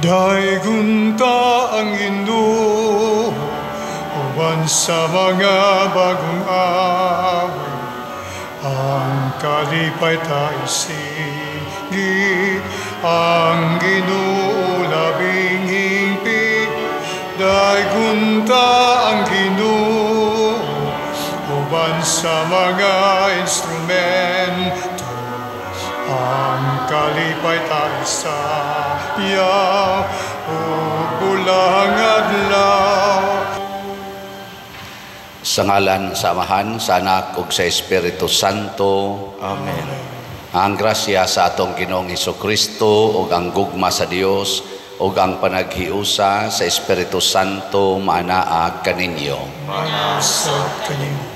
Daygon ta ang Ginoo uban sa mga bagong awit. Ang kalipay ta isingit, ang Ginoo labing hingpit. Daygon ta ang Ginoo uban sa mga instrumento. Ang kalipay ta isayaw ug bulang adlaw. Sa ngalan sa Amahan, sa Anak ug sa Espiritu Santo. Amen. Ang grasya sa atong Ginoong Hesukristo ug ang gugma sa Dios ug ang panaghiusa sa Espiritu Santo maanaa kaninyo. Maanaa kanimo.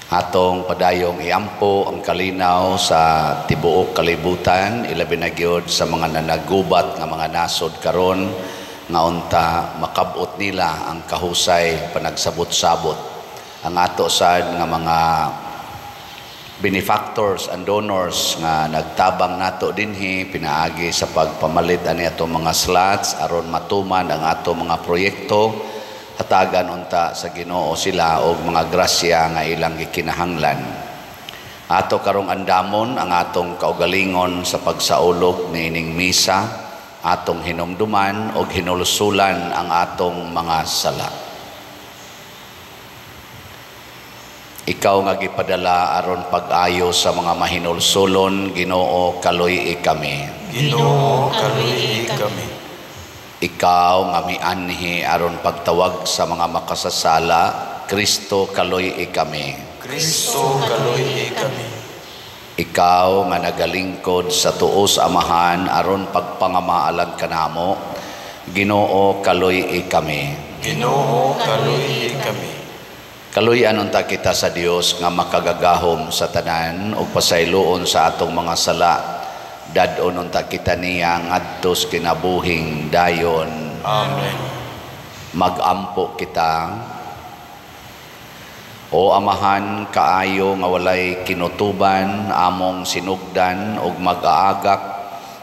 Atong padayong iampo ang kalinaw sa tibuok kalibutan, ilabi na gyud sa mga nanagubat nga mga nasod karon nga unta makab-ot nila ang kahusay panagsabot-sabot. Ang ato sad nga mga benefactors and donors nga nagtabang nato dinhi pinaagi sa pagpamalit ani ato mga slots aron matuman ang ato mga proyekto, hatagan unta sa Ginoo sila og mga grasya nga ilang gikinahanglan. Ato karong andamon ang atong kaugalingon sa pagsaulog niining misa, atong hinumduman og hinulsulan ang atong mga sala. Ikaw nga gipadala aron pag-ayo sa mga mahinulsulon, Ginoo, kaluy-i kami. Ginoo, kaluy-i kami. Ikaw nga mianhi aron pagtawag sa mga makasasala, Kristo, kaluy-i kami. Kristo, kaluy-i kami. Ikaw nga nagalingkod sa tuos Amahan aron pagpangamaalag kanamo, Ginoo, kaluy-i kami. Ginoo, kaluy-i kami. Kaluy-an unta kita sa Dios nga makagagahom sa tanan ug pasayloon sa atong mga sala. Dad-on unta kita niya ngadto sa kinabuhing dayon. Amen. Magampo kita. O Amahan, kaayo nga walay kinutuban among sinugdan ug mag-aagak,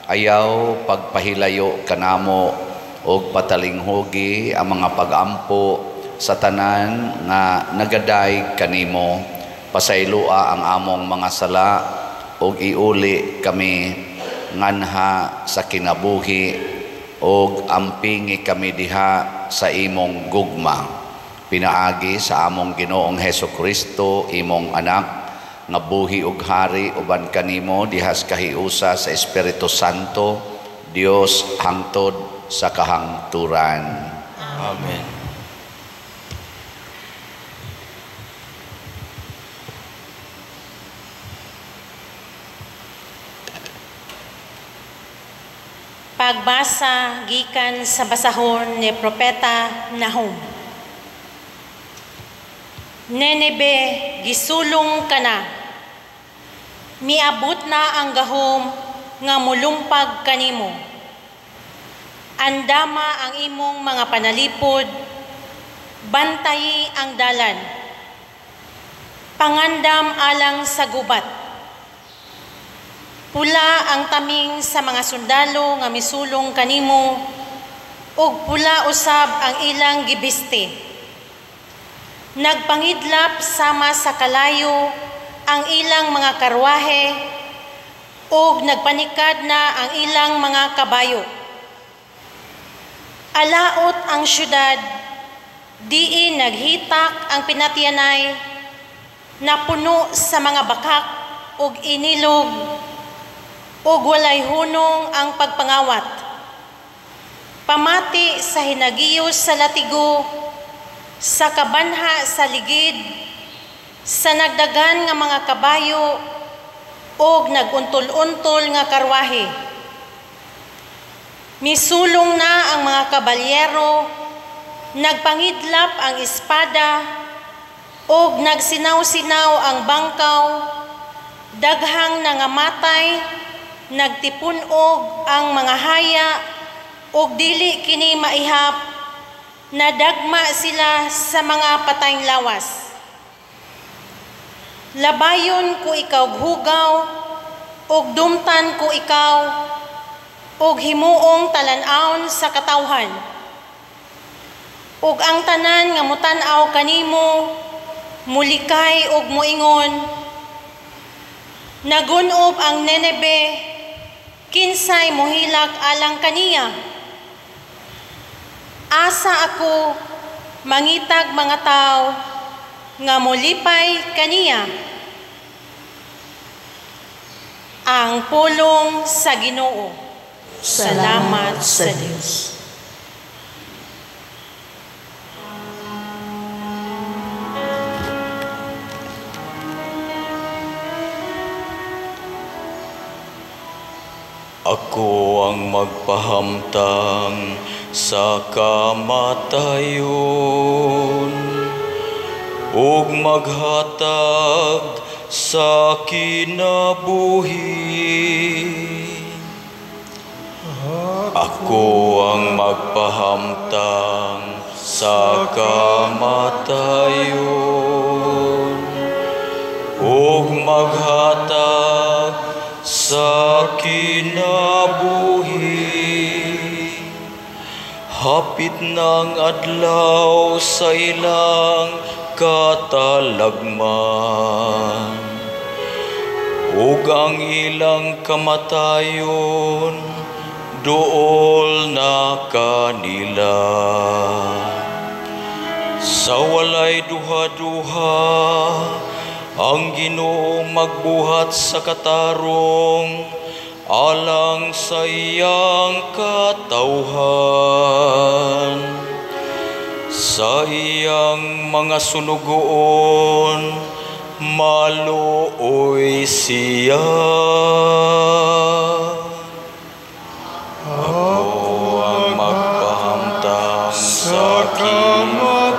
ayaw pagpahilayo kanamo ug patalinghugi ang mga pag-ampo sa tanan nga nagadayeg kanimo. Pasayloa ang among mga sala ug iuli kami nganha sa kinabuhi ug ampingi kami diha sa imong gugma. Pinaagi sa among Ginoong Hesukristo, imong anak, nga buhi ug hari uban kanimo diha sa kahiusa sa Espiritu Santo, Dios hangtod sa kahangturan. Amen. Pagbasa gikan sa basahon ni Propeta Nahum. Nineve, gisulong ka na. Miabot na ang gahom nga mulumpag kanimo. Andama ang imong mga panalipod, bantayi ang dalan. Pangandam alang sa gubat. Pula ang taming sa mga sundalo nga misulong kanimo, ug pula usab ang ilang gibiste. Nagpangidlap sama sa kalayo ang ilang mga karwahe, ug nagpanikad na ang ilang mga kabayo. Alaot ang syudad, diin naghitak ang pinatyanay, napuno sa mga bakak ug inilog, ug walay hunong ang pagpangawat. Pamati sa hinagiyos sa latigo, sa kabanha sa ligid, sa nagdagan nga mga kabayo, ug naguntol-untol nga karwahe. Misulong na ang mga kabalyero, nagpangidlap ang espada, ug nagsinaw-sinaw ang bangkaw, daghang nangamatay, nagtipun-og ang mga haya, ug dili kini maihap, nadagma sila sa mga patayng lawas. Labayon ko ikaw hugaw, ug dumtan ko ikaw, ug himuong talan-awon sa katawhan. Ug ang tanan nga mutan-aw kanimo mulikay ug muingon, nagunob ang Nineve, kinsay mohilak alang kaniya. Asa ako mangitag mga tawo nga molipay kaniya. Ang pulong sa Ginoo. Salamat sa Dios. Ako ang magpahamtang sa kamatayon ug maghatag sa kinabuhi. Ako ang magpahamtang sa kamatayon ug maghatag sa kinabuhi. Hapit ng adlaw sa ilang katalagman ug ang ilang kamatayon duol na kanila. Sa walay duha-duha ang Ginoo magbuhat sa katarong alang sa iyang katawhan. Sa iyang mga sunugoon maluoy siya. Ako ang magpahamtang sa kamatayon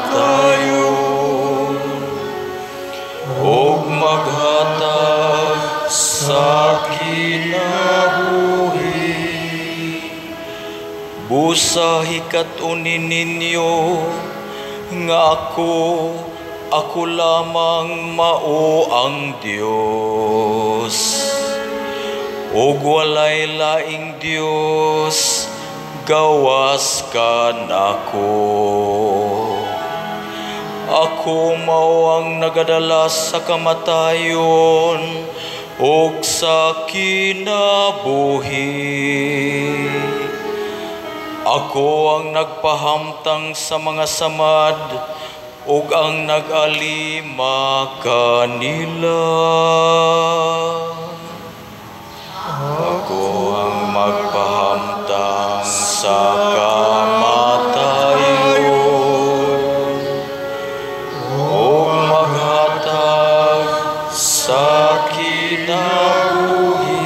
ug maghatag sa kinabuhi. Busa hikat-unin ninyo nga ako lamang mao ang Dios, ug walay laing Dios gawas kanako. Ako mao ang nagadala sa kamatayon ug sa kinabuhi. Ako ang nagpahamtang sa mga samad ug ang nag-alima kanila. Ako ang magpahamtang sa kamatayon ug maghatag sa kinabuhi.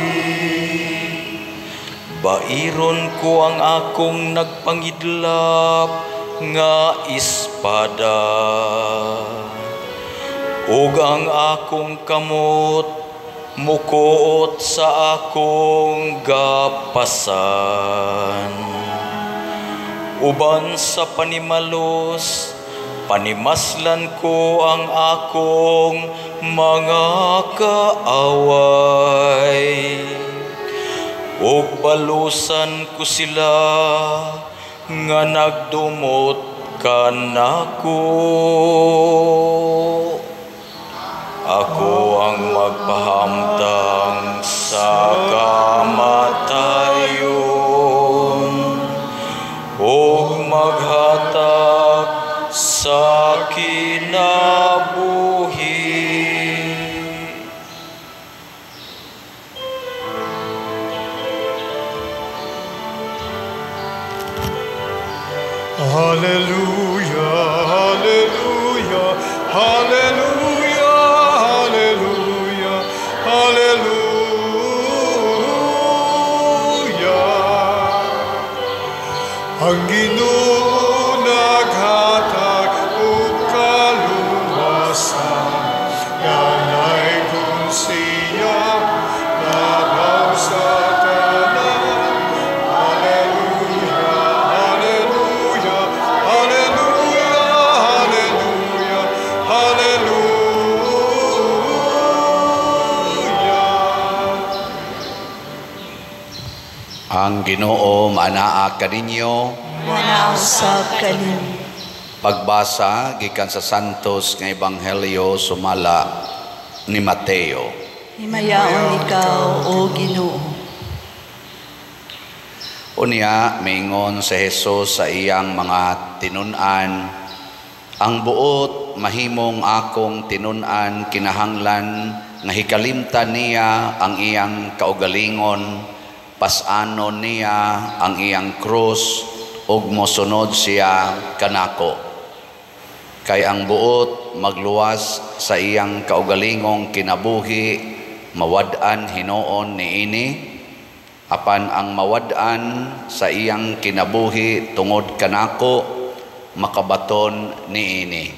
Bairon ko ang akong nagpangidlap nga espada ug ang akong kamot mukuot sa akong gapasan. Uban sa panimalos, panimaslan ko ang akong mga kaaway, ug balusan ko sila nga nagdumot kanako. Ako ang magpahamtang sa kamatayon ug maghatag sa kinabuhi. Hallelujah, hallelujah, hallelujah, hallelujah, hallelujah. Ang Ginoo naghatag og kaluwasan, ganay kun siya labaw sa tanan. Hallelujah, hallelujah, hallelujah. Ang Ginoo maanaa kaninyo. Manausab kaninyo. Pagbasa gikan sa Santos nga Ebanghelyo sumala ni Mateo. Himayaon ikaw, o Ginoo. Unya miingon si Jesus sa iyang mga tinun-an, ang buot mahimong akong tinun-an kinahanglan nga hikalimtan niya ang iyang kaugalingon, pas-anon niya ang iyang krus ug mosunod siya kanako. Kay ang buot magluwas sa iyang kaugalingong kinabuhi, mawad-an hinuon niini, apan ang mawad-an sa iyang kinabuhi tungod kanako, makabaton niini.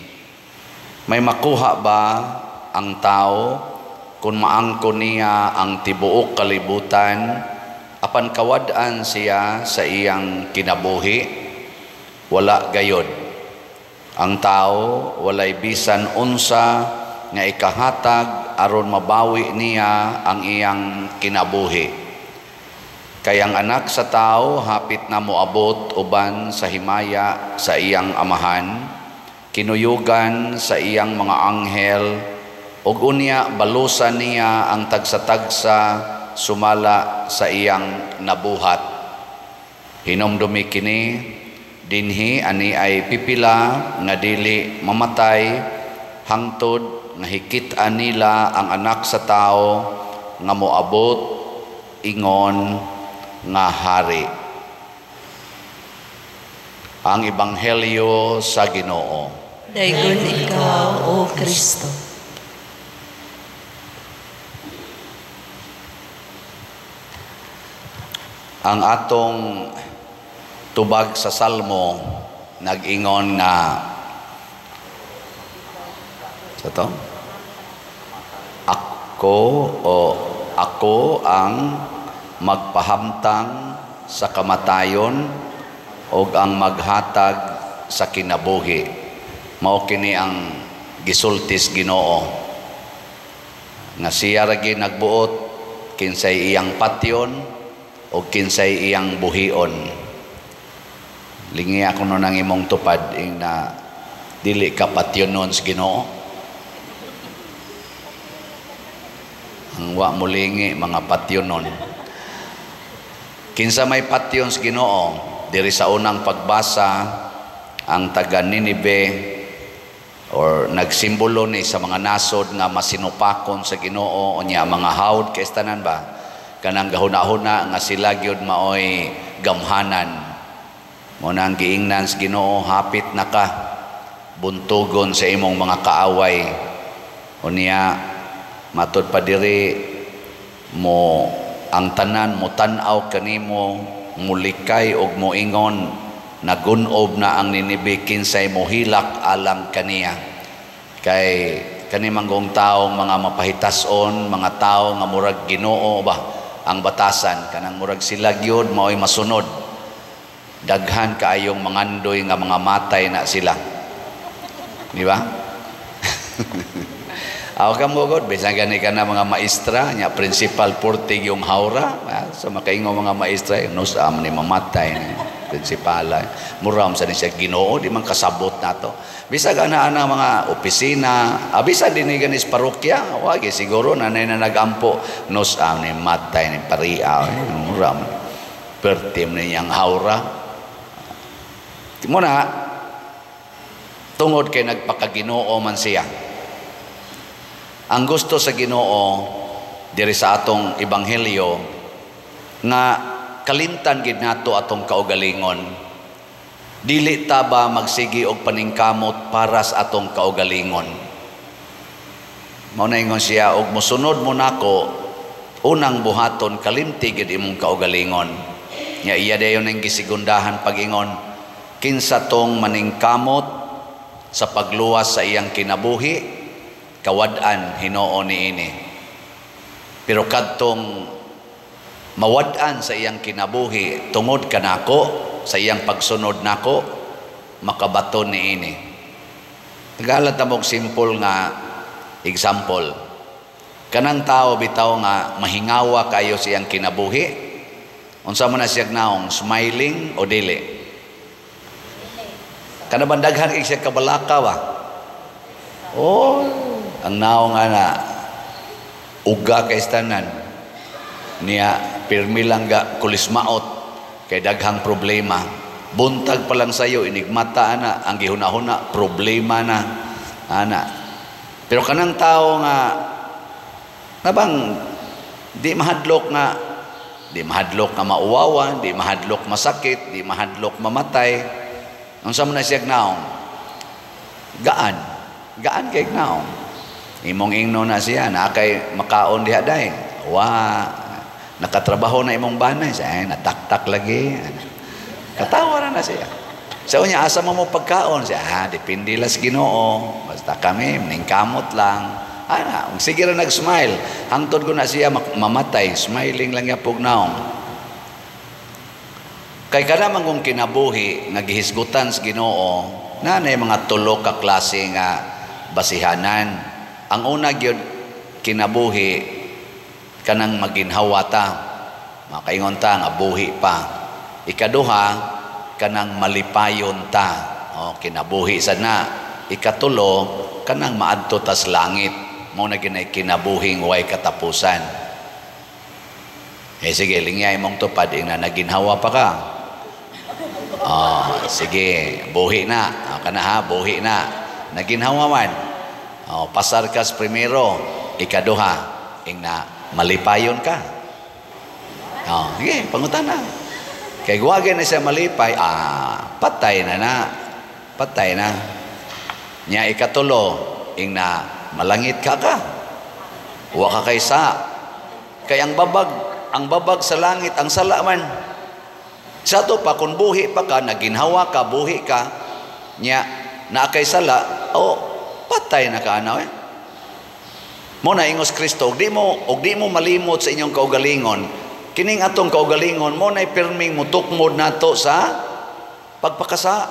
May makuha ba ang tao kung maangkon niya ang tibuok kalibutan, apan kawad-an siya sa iyang kinabuhi? Wala gayod. Ang tao walay bisan unsa nga ikahatag aron mabawi niya ang iyang kinabuhi. Kay ang anak sa tao hapit na moabot uban sa himaya sa iyang amahan, kinuyugan sa iyang mga anghel, ug unya balusan niya ang tagsa-tagsa sumala sa iyang nabuhat. Hinumdumi kini, dinhi ani ay pipila nga dili mamatay hangtod nga hikit-an nila ang anak sa tao nga moabot ingon nga hari. Ang Ebanghelyo sa Ginoo. Daygon ikaw, O Kristo. Ang atong tubag sa Salmo nag-ingon nga sa to? Ako o ako ang magpahamtang sa kamatayon og ang maghatag sa kinabuhi. Mao kini ang gisultis Ginoo nga siya ra gyud nagbuot kinsay iyang patyon o kinsay iyang buhion. Lingi ako nun ang imong tupad ing na dili ka patyonon sa Ginoo. Ang wa mo lingi mga patyonon. Kinsa may patyon sa Ginoo, diri sa unang pagbasa ang taga Ninibe or nagsimbolo ni sa mga nasod nga masinupakon sa Ginoo unya mga hawd kay tanan ba kanang gahuna-huna nga sila gyud maoy gamhanan. Mo na ang giingnan sa Ginoo, hapit na ka buntugon sa imong mga kaaway. Unya matud pa diri mo ang tanan mo tan-aw kanimo, mulikay og moingon nagunob na ang Ninibe kinsay mohilak alang kaniya. Kay kani manggong taong mga mapahitason, mga tao nga murag Ginoo ba ang batasan, kanang murag sila gyud maoy masunod. Daghan kaayong mangandoy nga mga matay na sila. Di ba? Aw ka mo god, bisan gani ka na mga maestra, nya principal portig yung haura, so makaingo mga maestra, nos am ni mamatay ni prinsipala. Muram sa ni siya Ginoo, di man kasabot nato. Bisag ana ana mga opisina, bisan dinhi ganis parokya, wagi siguro nanay na nagampo, nos am ni matay ni paria, muram. Pertim ni yang haura. Muna tungod kay nagpakaginoo man siya. Ang gusto sa Ginoo diri sa atong ebanghelyo nga kalimtan gid nato atong kaugalingon. Dili ta ba magsigi og paningkamot para sa atong kaugalingon. Mao na ingon siya og mosunod mo nako, unang buhaton kalimti gid imong kaugalingon. Nya iya dayon ang gisigundahan pag-ingon, kinsa tong maningkamot sa pagluwas sa iyang kinabuhi, kawad-an Hinoo niini. Pero kadtong mawad-an sa iyang kinabuhi tungod kanako sa iyang pagsunod nako, makabaton niini. Tagalan ta mog simple nga example. Kanang tao bitaw nga mahingawa kayo sa iyang kinabuhi, Unsa man na siya naong, smiling o dili? Kana bang daghan kay siya kabalaka ba? Oh, ang naong ana uga kay tanan. Niya pirmi lang ga kulismaot kay daghang problema. Buntag pa lang sayo inigmata ana ang gihuna-huna problema na ana. Pero kanang tao nga nabang di mahadlok nga mauwawan, di mahadlok masakit, di mahadlok mamatay. Unsa man na siya naong? Gaan. Gaan kay naong. Imong ingno na siya, na kay makaon diha day. Wa nakatrabaho na imong banay, siya, ay, nataktak lagi. Katawa na na siya. Sa unya, asa mo mo pagkaon? Siya, depende lang sa Ginoo. Basta kami, ningkamot lang. Ana, sige ra nag-smile. Hangtod ko na siya mamatay, smiling lang niya pug naong. Kay kada man kung kinabuhi nga gihisgutan sa Ginoo, na mga tulo ka klase nga basihanan. Ang una gyud kinabuhi kanang maginhawa ta. Makaingon ta nga buhi pa. Ikaduha kanang malipayon ta. O kinabuhi sad na. Ikatulo kanang maadto tas langit. Mao na ginay kinabuhing way katapusan. Eh sige, lingyay mong tupad ingna naginhawa pa ka. Oh, sige, buhi na. Oh, kana ha, buhi na. Naginhawa man. Oh, pasar kas primero, ikaduha, ingna malipayon ka. Oh, sige, pangutana. Kay guwagin na siya malipay, patay na na. Patay na. Nya ikatulo, ingna malangit ka ka. Wa ka kay sa. Kay ang babag sa langit, ang sala man. Sa to pa, kung buhi pa ka, naginhawa ka, buhi ka, nya, naa kay sala, o, patay na ka, ano eh. Mo na ingos Kristo, og di mo malimot sa inyong kaugalingon, kining atong kaugalingon, mo na'y pirming mutukmod nato sa pagpakasa.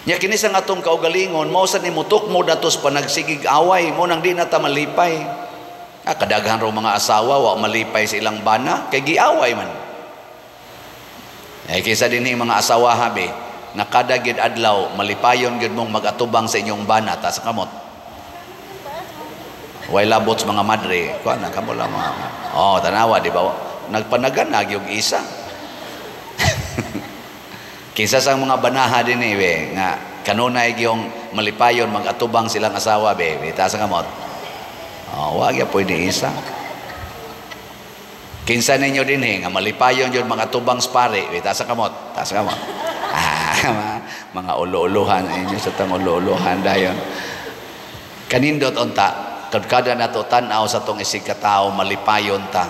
Nya kini sa atong kaugalingon, mao sa ni mutukmod nato sa panagsigig away, mo nang di na ta malipay. Kadaghan raw mga asawa, wa malipay sa ilang bana, kay giaway man. Eh, kaysa din mga asawa habi, nga kada gid adlaw, malipayon gid mong mag-atubang sa inyong bana, ta sa kamot. Way labot sa mga madre, kuan na kamo lang mga. Oh, tanawa di ba? Nagpanaganag yung isa. Kinsa sa mga banaha din eh, be, nga kanunay gyung malipayon mag-atubang silang asawa be, ta sa kamot. Oh, wa gyud pwede isa. Kinsa ninyo din eh, nga malipayon yun mga tubang spare, be, ta sa kamot, ta sa kamot. Mga ulo-uluhan inyo sa tang ulo-uluhan dayon. Kanindot unta, kadkada nato tan-aw sa tong isig katao malipayon ta.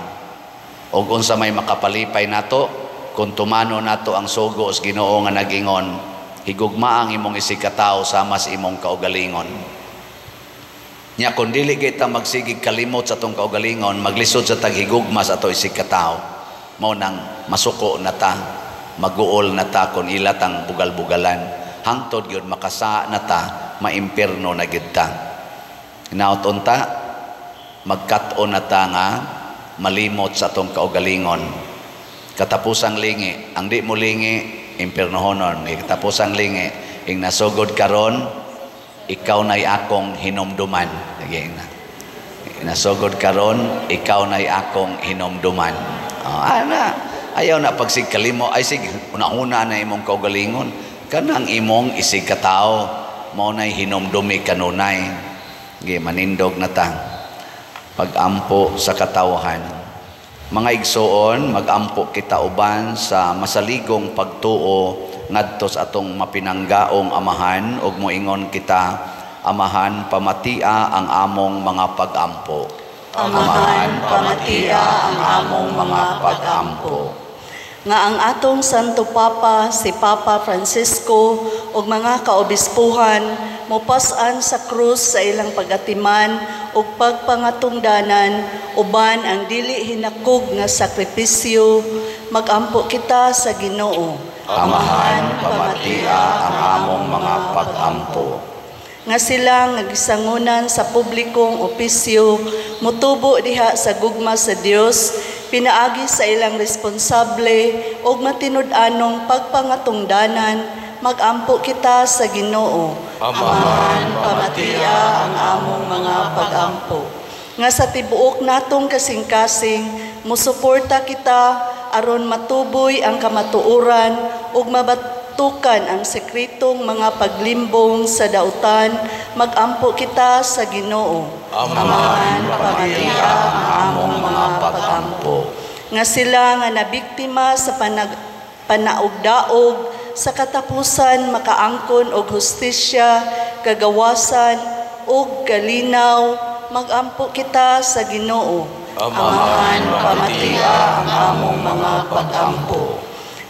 Og unsa may makapalipay nato kung tumano nato ang sugo sa Ginoo nga nag-ingon, higugma ang imong isig katao sama sa imong kaugalingon. Nya kung dili kita magsigig kalimot sa atong kaugalingon, maglisod sa taghigugma sa ato isig katao, mao nang masuko na ta, maguol na ta kung ila tang bugal-bugalan, hangtod gyud makasa na ta, maimpierno na gyud ta. Hinaot unta, magkat-on na ta nga malimot sa atong kaugalingon. Katapusang lingi, ang di mo lingi, impiernohonon. Katapusang lingi, ing nasugod karon, ikaw na'y akong hinumduman. Sige na. Nasugod karon, ikaw na'y akong hinumduman. Oh, ana, ayaw na pagsig kalimo, ay sig una-una na imong kaugalingon. Kanang imong isig katao, mao na'y hinumdumi kanunay. Sige, manindog na ta. Pag-ampo sa katawhan. Mga igsoon, mag-ampo kita uban sa masaligong pagtuo ngadto sa atong mapinanggaong amahan ug moingon kita, Amahan, pamatia ang among mga pag-ampo. Amahan, pamatia ang among mga pag-ampo. Nga ang atong Santo Papa, si Papa Francisco, ug mga kaobispuhan, mopas-an sa krus sa ilang pag-atiman ug pagpangatungdanan, uban ang dili hinakog nga sakripisyo, mag-ampo kita sa Ginoo. Amahan, pamatia ang among mga pag-ampo. Nga sila nga gisangunan sa publikong opisyo, mutubo diha sa gugma sa Dios, Pinaagi sa ilang responsable ug matinud-anong pagpangatungdanan, magampo kita sa Ginoo. Amahan, pamatia ang among mga pagampo. Nga sa tibuok natong kasing-kasing, musuporta kita aron matuboy ang kamatuoran ug mabatukan ang sekretong mga paglimbong sa dautan, magampo kita sa Ginoo. Amahan, pamatia ang among mga pagampo. Nga sila nga nabiktima sa panaugdaog sa katapusan makaangkon og hustisya, kagawasan ug kalinaw, magampo kita sa Ginoo. Amahan, pamatia ang among mga pagampo.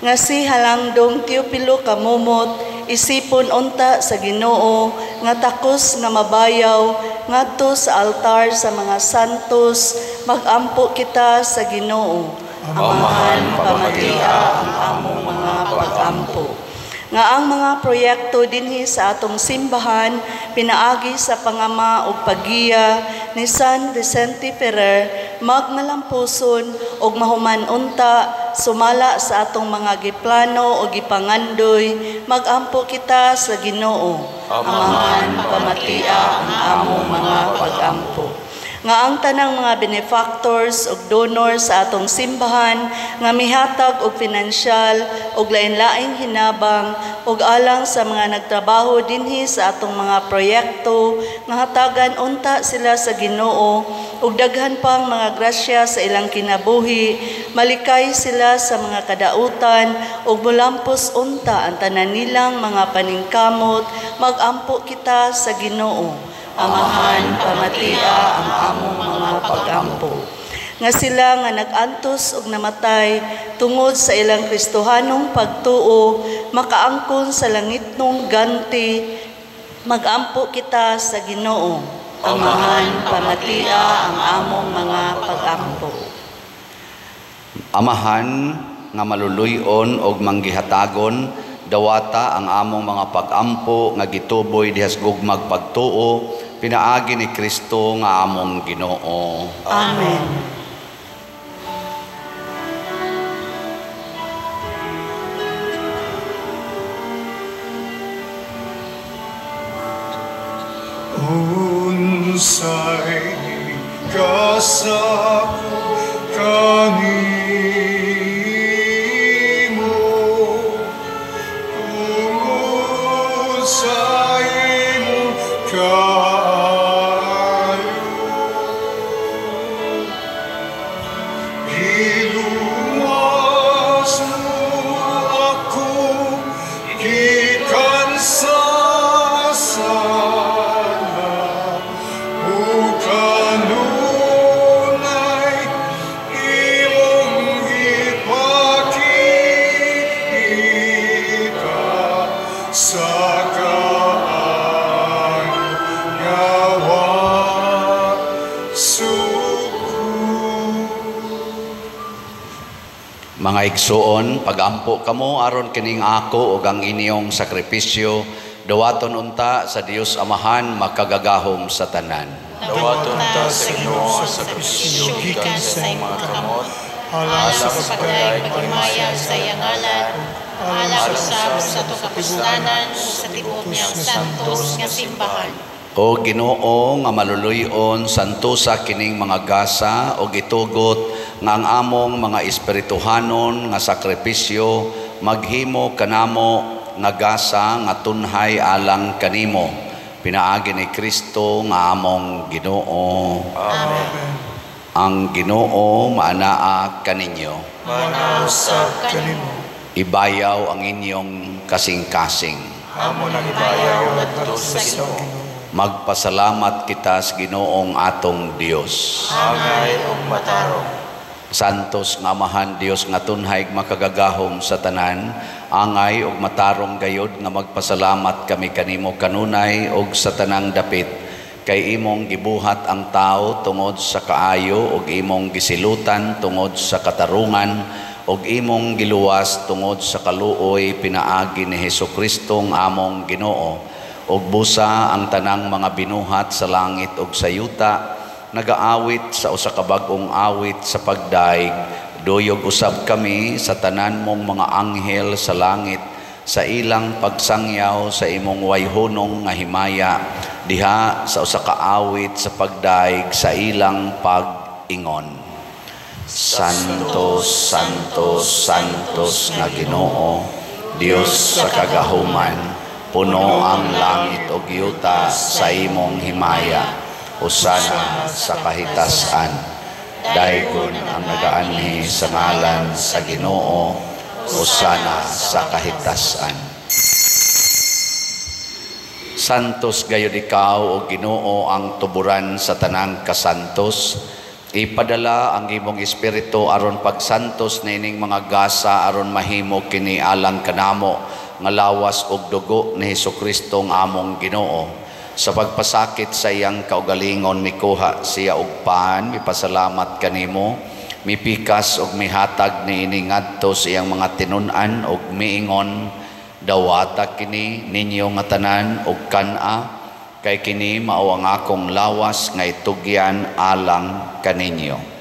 Nga si Halangdong Teopilo Kamumot, isipon unta sa Ginoo nga takos nga mabayaw ngadto sa altar sa mga santos, magampo kita sa Ginoo. Amahan, pamatia ang among mga pagampo. Nga ang mga proyekto dinhi sa atong simbahan pinaagi sa pangama ug paggiya ni San Vicente Ferrer magmalampuson ug mahuman unta sumala sa atong mga giplano o gipangandoy, magampo kita sa Ginoo. Amahan, pamatia ang among mga pagampo. Nga ang tanang mga benefactors ug donors sa atong simbahan nga mihatag og pinansyal ug lain-laing hinabang ug alang sa mga nagtrabaho dinhi sa atong mga proyekto nga hatagan unta sila sa Ginoo ug daghan pang mga grasya sa ilang kinabuhi, malikay sila sa mga kadautan ug mulampos unta ang tanan nilang mga paningkamot, magampo kita sa Ginoo. Amahan, pamatia ang among mga pagampo. Nga sila nga nag-antos ug namatay tungod sa ilang Kristohanong pagtuo, makaangkon sa langitnong ganti, magampo kita sa Ginoo. Amahan, pamatia ang among mga pagampo. Amahan nga maluluyon og manggihatagon, dawata ang among mga pagampo nga gituboy dihas gugmag pagtuo, pinaagi ni Kristo nga among Ginoo. Amen. Unsay kasakop kanimo tungod sa imong kaayo, giluwas mo ako gikan sa sala ug kanunay imong gipakita sa kaayo nga wa sukod. Mga igsuon, pagampo kamo aron kining ako ug ang inyong sakripisyo dawaton unta sa Dios Amahan makagagahom sa tanan. Dawaton ta sa Ginoo ang sakripisyo gikan sa imong mga kamot, Alang alang sa sa pagdaig pagdaig paghimaya sa iyang ngalan, alang usab sa atong kapuslanan ug sa tibuok niyang santos nga simbahan. O Ginoo nga maluluyon, santosa kining mga gasa og itugot nga ang among mga espirituhanon nga sakripisyo maghimo kanamo nga gasa nga tunhay alang kanimo, pinaagi ni Kristo nga among Ginoo. Amen. Ang Ginoo maanaa kaninyo. Manausab kanimo. Ibayaw ang inyong kasing-kasing. Amo nang ibayaw ngadto sa Ginoo. Magpasalamat kita sa Ginoong atong Dios. Angay ug matarong. Santos nga Amahan Dios nga tunhay makagagahom sa tanan, angay ug matarong gayod nga magpasalamat kami kanimo kanunay ug sa tanang dapit, kay imong gibuhat ang tao tungod sa kaayo ug imong gisilutan tungod sa katarungan ug imong giluwas tungod sa kaluoy pinaagi ni Hesukristo nga among Ginoo. Ug busa ang tanang mga binuhat sa langit ug sa yuta nagaawit sa usa ka bag-ong awit sa pagdaig. Duyog usab kami sa tanan mong mga anghel sa langit sa ilang pagsangyaw sa imong wayhunong nga himaya diha sa usa ka awit sa pagdaig sa ilang pag-ingon. Santo, Santo, Santos nga Ginoo, Dios sa kagahuman, puno ang langit ug yuta sa imong himaya. Hosana sa kahitasan. Daygon ang nagaanhi sa ngalan sa Ginoo, hosana sa kahitasan. Santos gayud ikaw o Ginoo ang tuburan sa tanang kasantos. Ipadala ang imong espiritu aron pagsantos niining mga gasa aron mahimo kini alang kanamo nga lawas ug dugo ni Hesukristo nga among Ginoo. Sa pagpasakit sa iyang kaugalingon mikuha siya og pan, mipasalamat kanimo, mipikas ug mihatag niini ngadto sa iyang mga tinun-an ug miingon, dawata kini ninyo nga tanan ug kan-a, kay kini mao ang akong lawas nga itugyan alang kaninyo.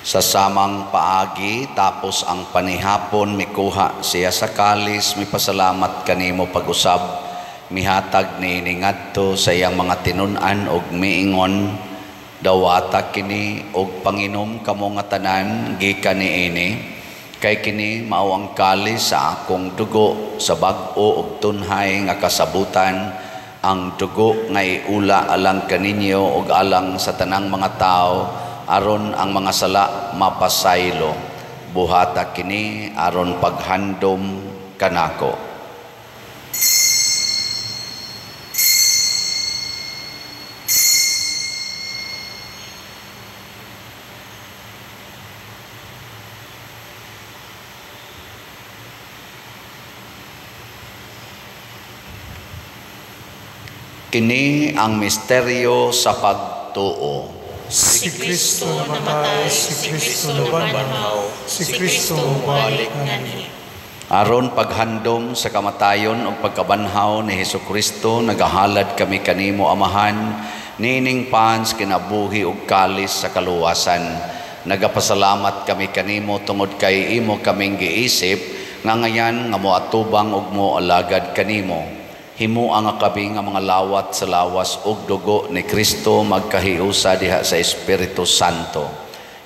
Sa samang paagi, tapos ang panihapon, mikuha siya sa kalis, mipasalamat kanimo pag-usab, mihatag niini ngadto sa iyang mga tinun-an og miingon, dawata kini og panginom kamo nga tanan gikan niini, kay kini mao ang kalis sa akong dugo sa bag-o og tunhay nga kasabutan, ang dugo nga iula alang kaninyo og alang sa tanang mga tawo, aron ang mga sala mapasaylo. Buhata kini aron paghandom kanako. Kini ang misteryo sa pagtuo. Si Kristo namatay, si Kristo nabanhaw, si Kristo mubalik nganhi. Aron paghandom sa kamatayon ug pagkabanhaw ni Hesukristo, nagahalad kami kanimo Amahan, niining pans kinabuhi ug kalis sa kaluwasan. Nagapasalamat kami kanimo tungod kay imo kaming giisip nga ngayan nga moatubang ug moalagad kanimo. Himua nga kami nga mga lawat sa lawas ug dugo ni Kristo magkahiusa diha sa Espiritu Santo.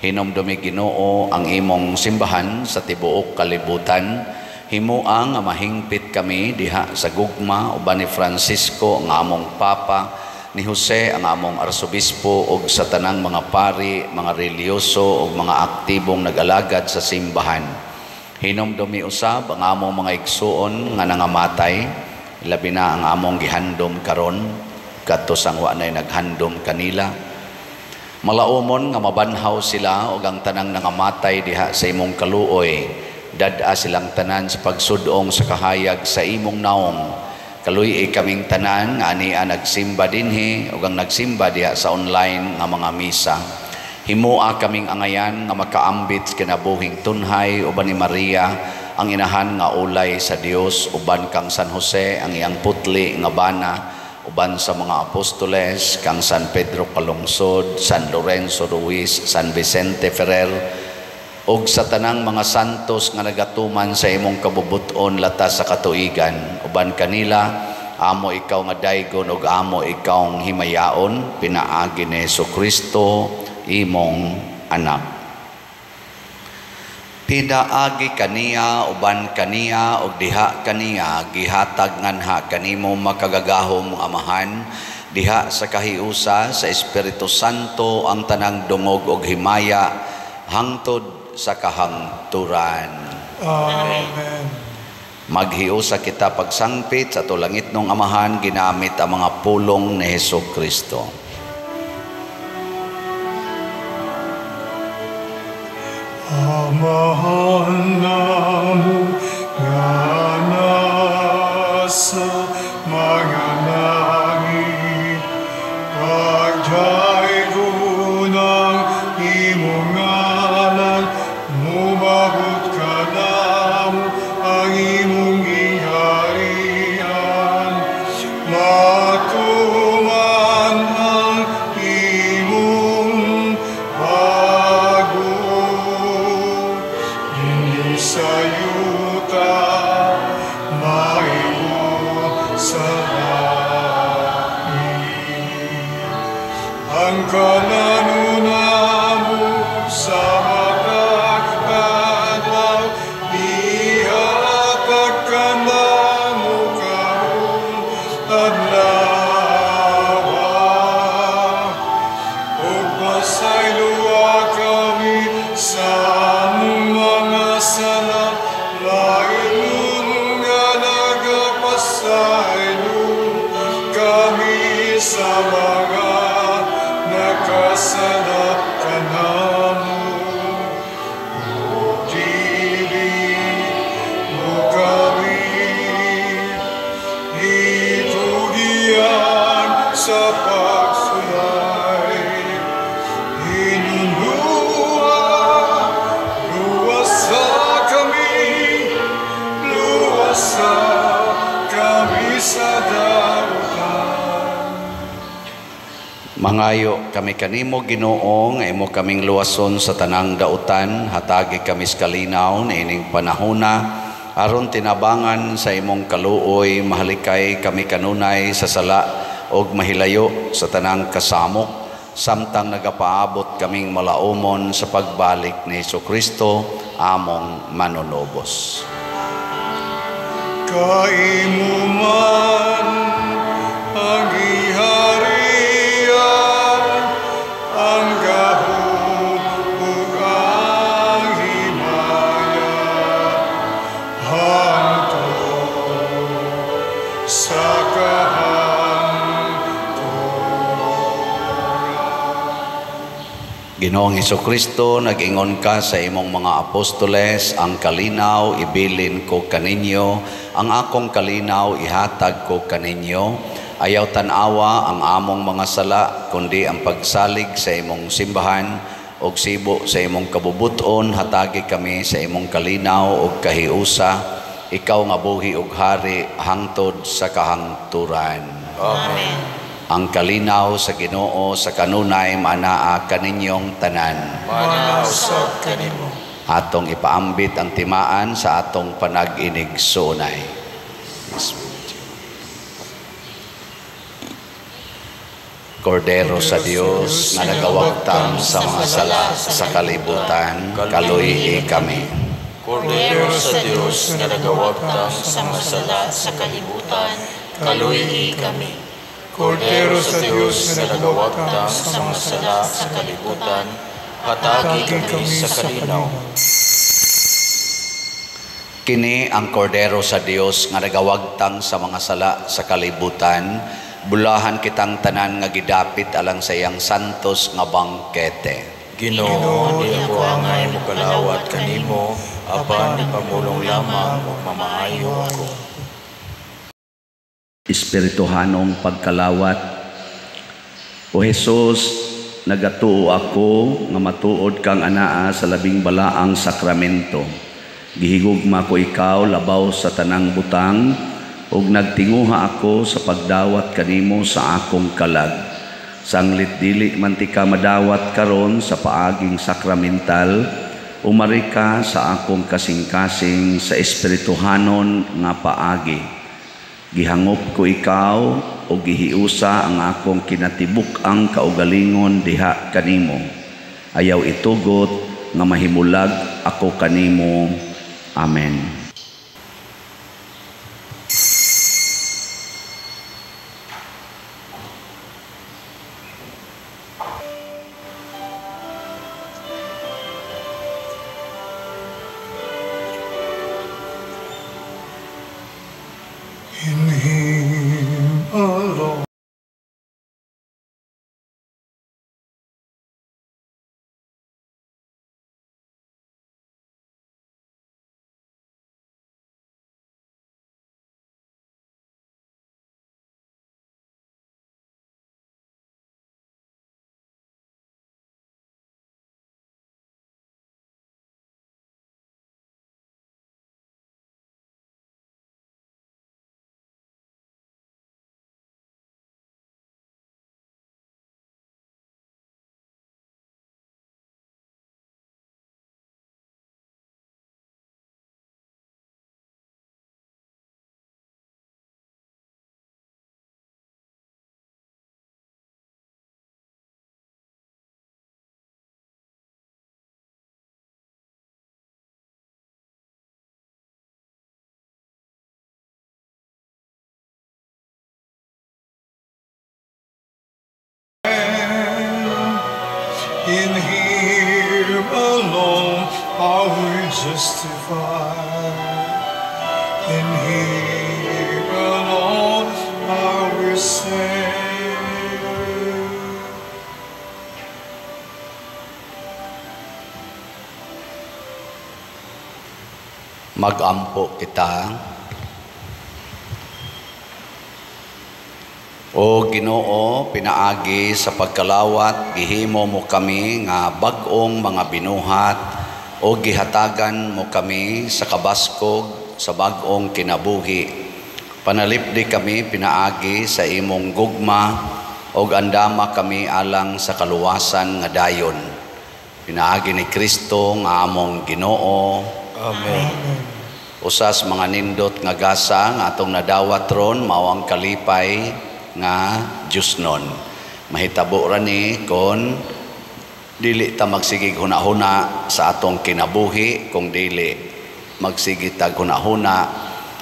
Hinumdumi Ginoo ang imong simbahan sa tibuok kalibutan. Himua nga mahingpit kami diha sa gugma uban ni Francisco ang among Papa, ni Jose ang among Arsobispo ug sa tanang mga pari, mga relihiyoso ug mga aktibong nag-alagad sa simbahan. Hinumdumi usab ang among mga igsuon nga nangamatay, labi na ang among gihandom karon kadto sang wa nay naghandom kanila. Malaumon nga mabanhaw sila ug ang tanang nangamatay diha sa imong kaluoy. Dad-a silang tanan sa pagsudong sa kahayag sa imong naong. Kaluy-i kaming tanan nga ania nagsimba dinhi ug ang nagsimba diha sa online nga mga misa. Himua kaming angayan nga makaambit sa kinabuhing tunhay uban ni Maria ang inahan nga ulay sa Dios, uban kang San Jose ang iyang putli nga bana, uban sa mga apostoles kang San Pedro Calungsod, San Lorenzo Ruiz, San Vicente Ferrer, ug sa tanang mga santos nga nagatuman sa imong kabubut-on latas sa katuigan. Uban kanila amo ikaw nga daygon ug amo ikaw himayaon, pinaagi ni Hesukristo imong anak. Pinaagi kaniya, uban kaniya, ug diha kaniya, gihatag nganha kanimo makagagahom Amahan, diha sa kahiusa sa Espiritu Santo ang tanang dungog ug himaya hangtod sa kahangturan. Amen. Maghiusa kita pagsangpit sa tulangit ng Amahan ginamit ang mga pulong ni Hesukristo. Amahan namo nga nasa mga langit, Ang kananunamo sa matag adlaw, ihatag kanamo karon adlaw. Ug pasayloa kami sa among mga sala, lain nga nagapasaylo kami sa mga nakasala kanamo. Ug dili mo kami itugian sa pagsulay. Hinunua, luwasa kami, luwasa kami sa dautan. Mangayo kami kanimo, Ginoo, nga imo kaming luwason sa tanang dautan, hatagi kami sa kalinaw niining panahona aron tinabangan sa imong kaluoy mahalikay kami kanunay sa sala og mahilayo sa tanang kasamok samtang nagapaabot kaming malaumon sa pagbalik ni Hesukristo among manunubos. Kaimo man ang giharian, ang gahom ug ang himaya, hangtod sa kahangturan. Ginoong Hesukristo, nag-ingon ka sa imong mga apostoles, "Ang kalinaw ibilin ko kaninyo, ang akong kalinaw ihatag ko kaninyo." Ayaw tan-awa ang among mga sala, kundi ang pagsalig sa imong simbahan ug sibo sa imong kabubuton, hatagi kami sa imong kalinaw ug kahiusa, ikaw nga buhi ug hari hangtod sa kahangturan. Amen. Ang kalinaw sa Ginoo sa kanunay maanaa kaninyong tanan. Maanaa usab kanimo. Atong ipaambit ang timaan sa atong panag-inigsoonay. Kordero sa Dios nga nagawagtang sa mga sala sa kalibutan, kaluy-i kami. Kordero sa Dios nga nagawagtang sa mga sala sa kalibutan, kaluy-i kami. Kordero sa Dios nga nagawagtang sa mga sala sa kalibutan, hatagi kami sa kalinaw. Kini ang Kordero sa Dios nga nagawagtang sa mga sala sa kalibutan, bulahan kitang tanan nga gidapit alang sa iyang santos nga bangkete. Ginoo, di ako angay mokalawat kanimo, apan ipamulong lamang ug mamaayo ako. Espirituhanong pagkalawat. O Jesus, nagatuo ako nga matuod kang anaa sa labing balaang sakramento. Gihigugma ko ikaw labaw sa tanang butang ug nagtinguha ako sa pagdawat kanimo sa akong kalag. Sanglit dili man tika madawat karon sa paaging sakramental, umari ka sa akong kasing-kasing sa espirituhanon nga paagi. Gihangop ko ikaw o gihiusa ang akong kinatibuk-ang kaugalingon diha kanimo. Ayaw itugot nga mahimulag ako kanimo. Amen. In him alone. we justified. In Him alone are we saved. Magampo kita. O Ginoo, pinaagi sa pagkalawat, gihimo mo kami nga bag-ong mga binuhat o gihatagan mo kami sa kabaskog sa bag-ong kinabuhi. Panalipdi kami pinaagi sa imong gugma og andama kami alang sa kaluwasan nga dayon. Pinaagi ni Kristo nga among Ginoo. Amen. Usas mga nindot nga gasa nga atong nadawat ron mao ang kalipay nga Diyosnon. Mahitabo ra ni kon dili ta magsigig hunahuna sa atong kinabuhi, kung dili magsige tag hunahuna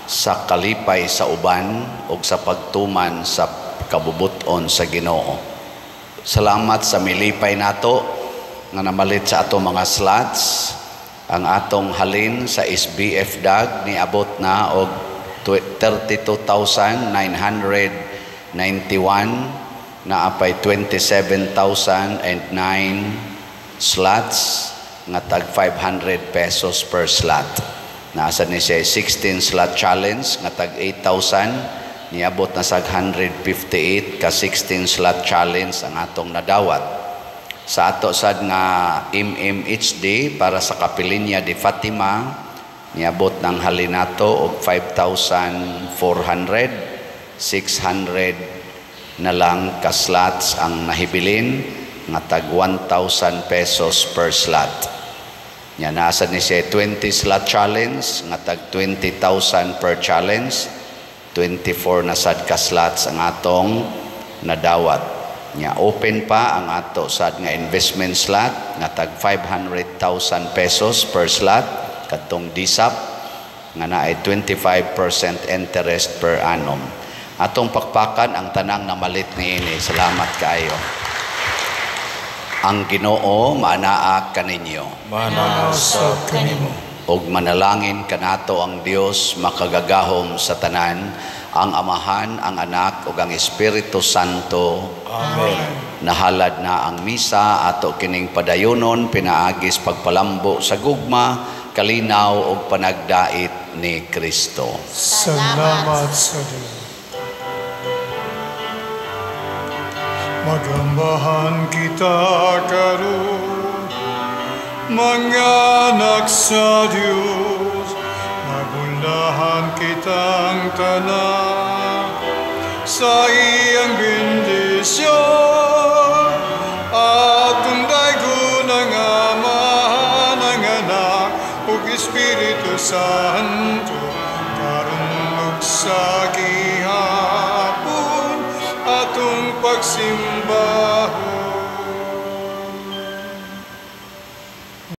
sa kalipay sa uban ug sa pagtuman sa kabubuton sa Ginoo. Salamat sa milipay nato nga namalit sa atong mga slots. Ang atong halin sa SBF DAG niabot na og 32,991, naapay 27,009 slots nga tag 500 pesos per slot. Naasa ni siya 16 slot challenge nga tag 8,000, niabot na sa 158 ka 16 slot challenge ang atong nadawat. Sa ato sad nga MMHD para sa Kapilinya de Fatima, niabot ng halinato og 5,400, 600 na lang ka slots ang nahibilin nga tag 1,000 pesos per slot. Nya nasa ni siya 20 slot challenge nga tag 20,000 per challenge, 24 na sad ka slots ang atong nadawat. Nya open pa ang ato sad nga investment slot nga tag 500,000 pesos per slot kadtong DSAP nga naay 25% interest per annum. Atong pakpakan ang tanang namalit niini. Salamat kaayo. Ang Ginoo maanaa kaninyo. Maanaa sab kanimo. Og manalangin kanato ang Dios makagagahom sa tanan, ang Amahan, ang Anak ug ang Espiritu Santo. Amen. Nahalad na ang misa ato kining padayonon pinaagis pagpalambo sa gugma, kalinaw ug panagdait ni Kristo. Salamat sa Dios. Magambahan kita karon, mga anak sa Dios, magundahan kitang tanan sa iyang bendisyon. Atong daygon ang Amahan, ang Anak ug Espiritu Santo, karon ug sa gihapon atong pagsimbahon.